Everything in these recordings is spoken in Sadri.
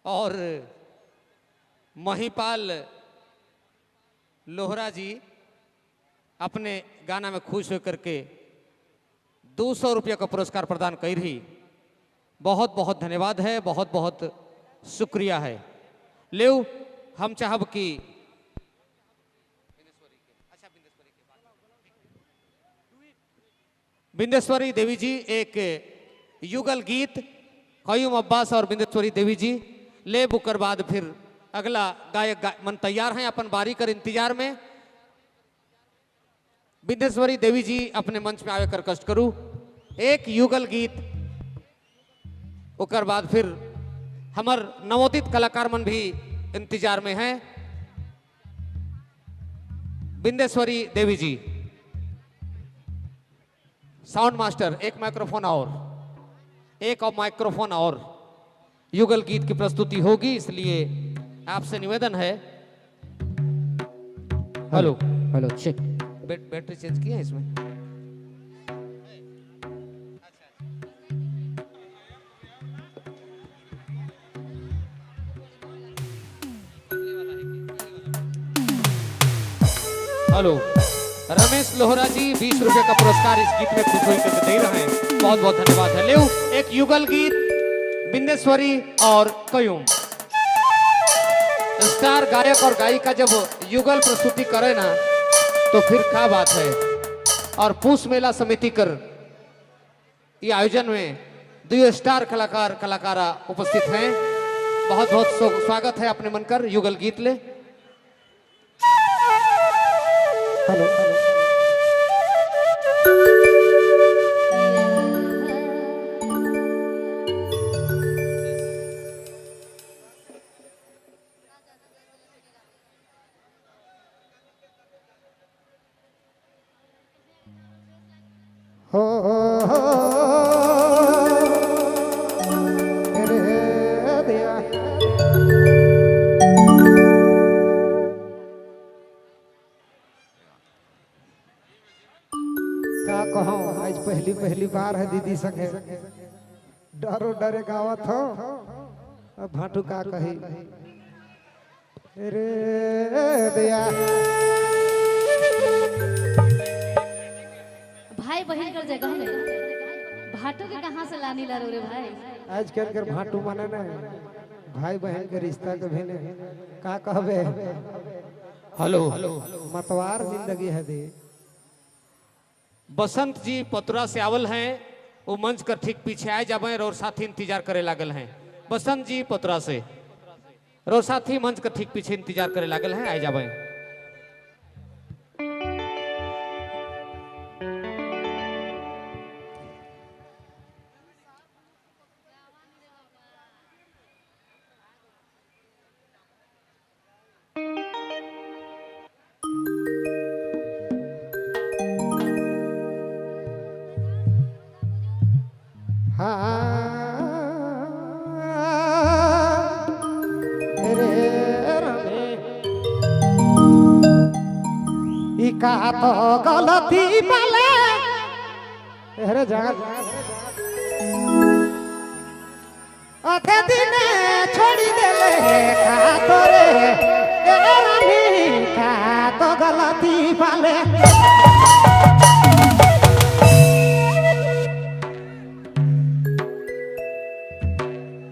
और महिपाल लोहरा जी अपने गाना में खुश होकर के 200 रुपये का पुरस्कार प्रदान कर रही। बहुत बहुत धन्यवाद है, बहुत बहुत शुक्रिया है। लेव हम चाहब कि बिंदेश्वरी देवी जी एक युगल गीत कयूम अब्बास और बिंदेश्वरी देवी जी ले बुकर बाद फिर अगला गायक मन तैयार हैं अपन बारी कर इंतजार में। बिंदेश्वरी देवी जी अपने मंच में आवे कर कष्ट करू एक युगल गीत, ओकर बाद फिर हमर नवोदित कलाकार मन भी इंतजार में हैं। बिंदेश्वरी देवी जी, साउंड मास्टर एक माइक्रोफोन और, एक और माइक्रोफोन और, युगल गीत की प्रस्तुति होगी, इसलिए आपसे निवेदन है। Hello hello check, battery change की है इसमें? हेलो रमेश लोहरा जी 20 रुपए का पुरस्कार इस गीत में खुश होकर दे रहे हैं, बहुत बहुत धन्यवाद है। लेव एक युगल गीत बिंदेश्वरी और कयूम, स्टार गायक और गायिका जब युगल प्रस्तुति करे ना तो फिर क्या बात है। और पूस मेला समिति कर ये आयोजन में दो स्टार कलाकार कलाकारा उपस्थित हैं, बहुत बहुत स्वागत है अपने मन कर युगल गीत ले। हेलो हेलो हो रे दिया। का कहो आज पहली पहली बार है दीदी संगे, डरो डरे गावत हो, अब भाटू का कही रे दिया। भाई बहन कर जगह में भाटो के कहाँ से लानी ला रे भाई? आजकल के भाटू माने ना भाई बहन के रिश्ता के भी ने का कहबे। हेलो मतवार जिंदगी है दी। बसंत जी पतुरा से आवल हैं, वो मंच कर ठीक पीछे आए जाबे और साथी इंतजार करे लागल हैं। बसंत जी पतुरा से और साथी मंच कर ठीक पीछे इंतजार करे लागल हैं, आए जाबे। का तो गलती पाले अरे जा अथे दिने छोड़ी देले का तो रे ए रानी का तो गलती पाले।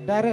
डरे